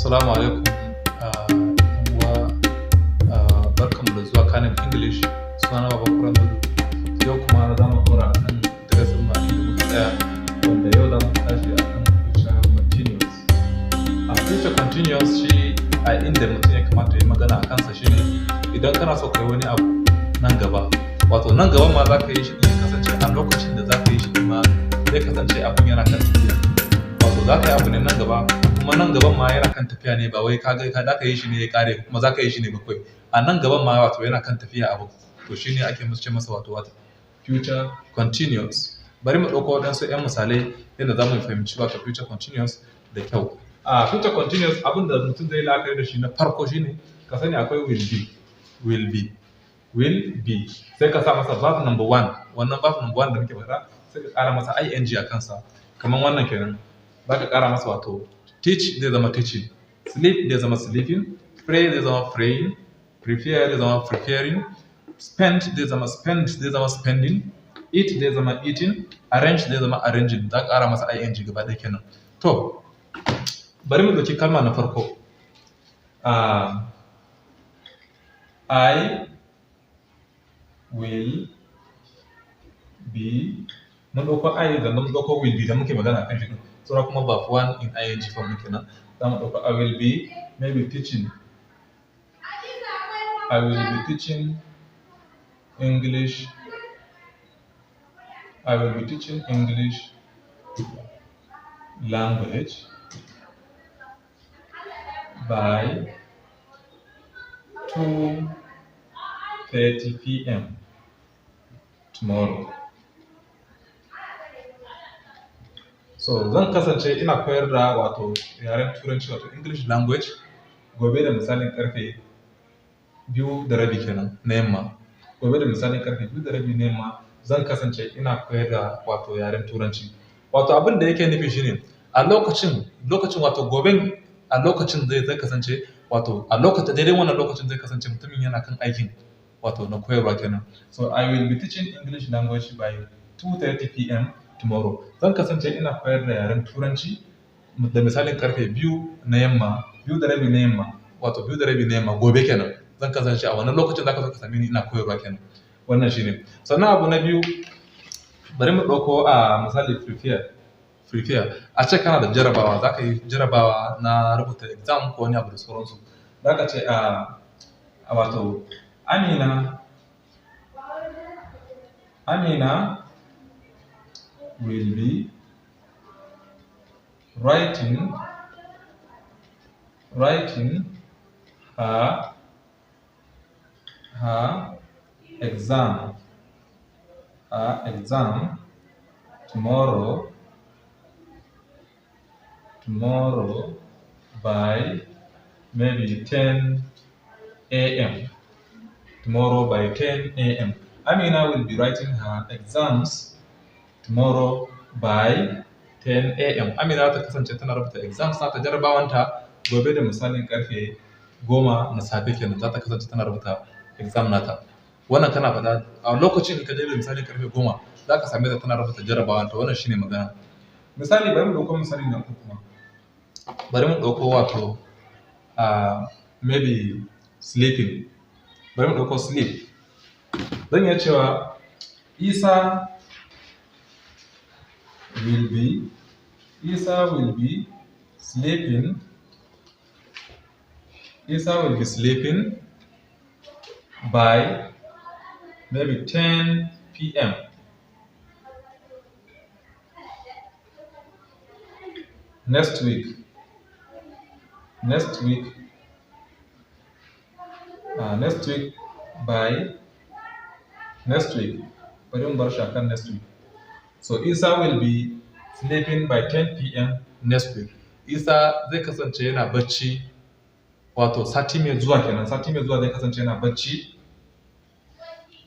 Assalamu alaikum, uwa, barkanmu da zuwa Kanem English. Sunana Babakura Madu. Yau kuma za mu ɗora akan darasin mu a inda muka tsaya, wanda yau za mu tashi akan future continuous. A future continuous, shi a inda mutum ya kamata ya yi magana a kansa shine idan kana so ka yi wani abu nan gaba, wato nan gaba ma za ka yi shi ya kasance a lokacin da za ka yi shi ma zai kasance abun yana kan tafiya. Wato za ka yi abu ne nan gaba, kuma nan gaban ma yana kan tafiya ne, ba wai ka ga za ka yi shi ne ya ƙare kuma za ka yi shi ne ba kawai. A nan gaban ma wato yana kan tafiya abu. To, shi ne ake ce masa wato what? Future continuous. Bari mu ɗauko waɗansu 'yan misalai yadda za mu fahimci wato future continuous da kyau. A future continuous, abin da mutum zai yi la'akari da shi na farko shine ka sani akwai will be, will be, will be. Sai ka sa masa verb number one. Wannan verb number one da muke faɗa, sai ka ƙara masa ing a kansa. Kamar wannan kenan. Za ka ƙara masa, wato teach zai zama teaching, sleep zai zama sleeping, pray zai zama praying, prepare zai zama preparing, spend zai zama spent, zai zama spending, eat zai zama eating, arrange zai zama arranging. Za ka ƙara masa ing gaba ɗaya kenan. To, bari mu ɗauki kalma na farko. I will be, mun ɗauko I da mun ɗauko will be da muke magana akan shi ɗin. Saura kuma verb one in ing form kenan. Za mu ɗauko I will be maybe teaching. I will be teaching English. I will be teaching English language by 2:30 p.m. tomorrow. So zan kasance ina koyar da wato yaren Turanci, wato English language, gobe da misalin karfe 2:30 kenan na yamma. Gobe da misalin karfe 2:30 na yamma zan kasance ina koyar da wato yaren Turanci. Wato abin da yake nufi shine a lokacin, wato goben, a lokacin zai kasance, wato a lokacin, daidai wannan lokacin zai kasance mutumin yana kan aikin wato na koyarwa kenan. So I will be teaching English language by 2:30 p.m. tomorrow. Zan kasance ina koyar da yaren Turanci da misalin karfe 2 na yamma, 2:30 na yamma, wato 2:30 na yamma gobe kenan. Zan kasance a wannan lokacin za ka zo ka same ni ina koyarwa kenan. Wannan shine. Sannan abu na biyu, bari mu ɗauko a misali prepare. Prepare. A ce kana da jarabawa, za ka yi jarabawa na rubuta exam ko wani abu da sauransu. Za ka ce a wato Amina will be writing her exam tomorrow by maybe 10 a.m. Tomorrow by 10 a.m. Amina will be writing her exams tomorrow by 10 a.m. Amina ta kasance tana rubuta exams nata, jarabawanta, gobe da misalin karfe 10 na safe kenan za ta kasance tana rubuta exam nata. Wannan kana faɗa a lokacin ka je da misalin karfe 10 za ka same ta tana rubuta jarabawanta. Wannan shine magana. Misali, bari mu ɗauko misali na uku kuma. Bari mu ɗauko wato maybe sleeping. Bari mu ɗauko sleep. Zan iya cewa Isa will be sleeping, Isa will be sleeping by maybe 10 p.m. next week. Next week, next week by next week. Bari mu bar shi akan next week. So Isa will be sleeping by 10 p.m. next week. Isa zai kasance yana bacci wato sati mai zuwa kenan. Sati mai zuwa zai kasance yana bacci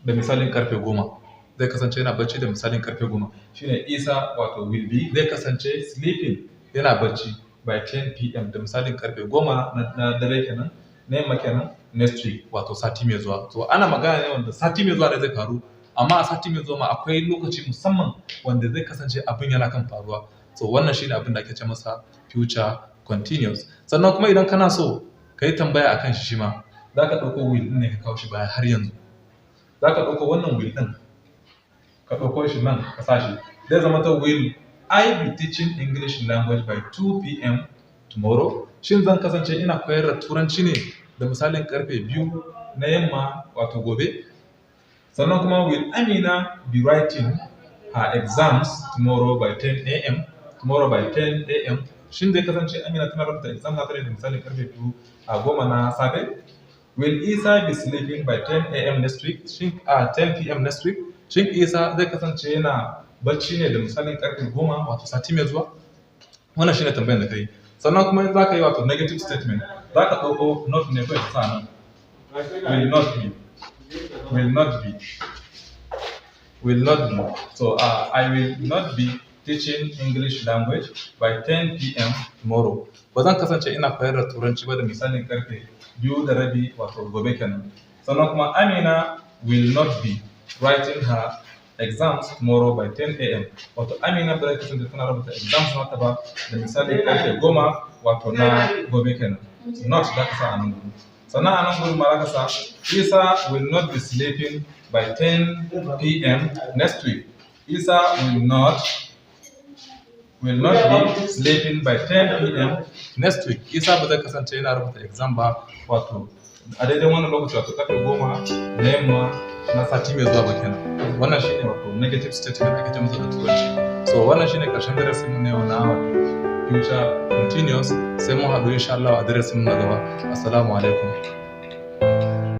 da misalin karfe 10. Zai kasance yana bacci da misalin karfe 10. Shine Isa wato will be, zai kasance, sleeping, yana bacci, by 10 p.m., da misalin karfe 10 na dare kenan, na yamma kenan, next week, wato sati mai zuwa. To, ana magana ne wanda sati mai zuwa ne zai faru, amma a sati mai zuwa ma akwai lokaci musamman wanda zai kasance abin yana kan faruwa. So wannan shine abin da ake ce masa future continuous. Sannan kuma idan kana so ka yi tambaya akan shi ma, za ka ɗauko will ɗin ne ka kawo shi baya. Har yanzu za ka ɗauko wannan will ɗin, ka ɗauko shi nan ka sa shi, zai zama ta "Will I be teaching English language by 2 p.m. tomorrow?" Shin zan kasance ina koyar da Turanci ne da misalin karfe 2 na yamma, wato gobe? Sannan kuma, "Will Amina be writing her exams tomorrow by 10 a.m.?" Tomorrow by 10 a.m. Shin zai kasance Amina tana rubuta exam nata ne da misalin karfe 2 a 10 na safe? "Will Isa be sleeping by 10 a.m. next week?" Shin a 10 p.m. next week? Shin Isa zai kasance yana bacci ne da misalin karfe 10, wato sati mai zuwa? Wannan shine tambayar da kai. Sannan kuma in za ka yi wato negative statement, za ka ɗauko not ne kawai ka sa nan. Will not be, will not be, will not be. So I will not be teaching English language by 10 p.m. tomorrow. Ba zan kasance ina koyar da Turanci ba da misalin karfe 2:30, wato gobe kenan. Sannan kuma, Amina will not be writing her exams tomorrow by 10 a.m. Wato Amina ba zai kasance tana rubuta exams nata ba da misalin karfe 10, wato na gobe kenan. Not za ka sa a nan gudu. Sannan a nan gudu ma za ka sa Isa will not be sleeping by 10 p.m. next week. Isa will not be sleeping by 10 p.m. next week. Isa ba zai kasance yana rubuta exam ba, wato a daidai wannan lokaci, wato karfe 10 na yamma na sati mai zuwa ba kenan. Wannan shine wato negative statement ake ce masa da Turanci. So wannan shine karshen darasin mu na yau na wato future continuous. Sai mun haɗu insha Allah a darasin mu na gaba. Assalamu alaikum.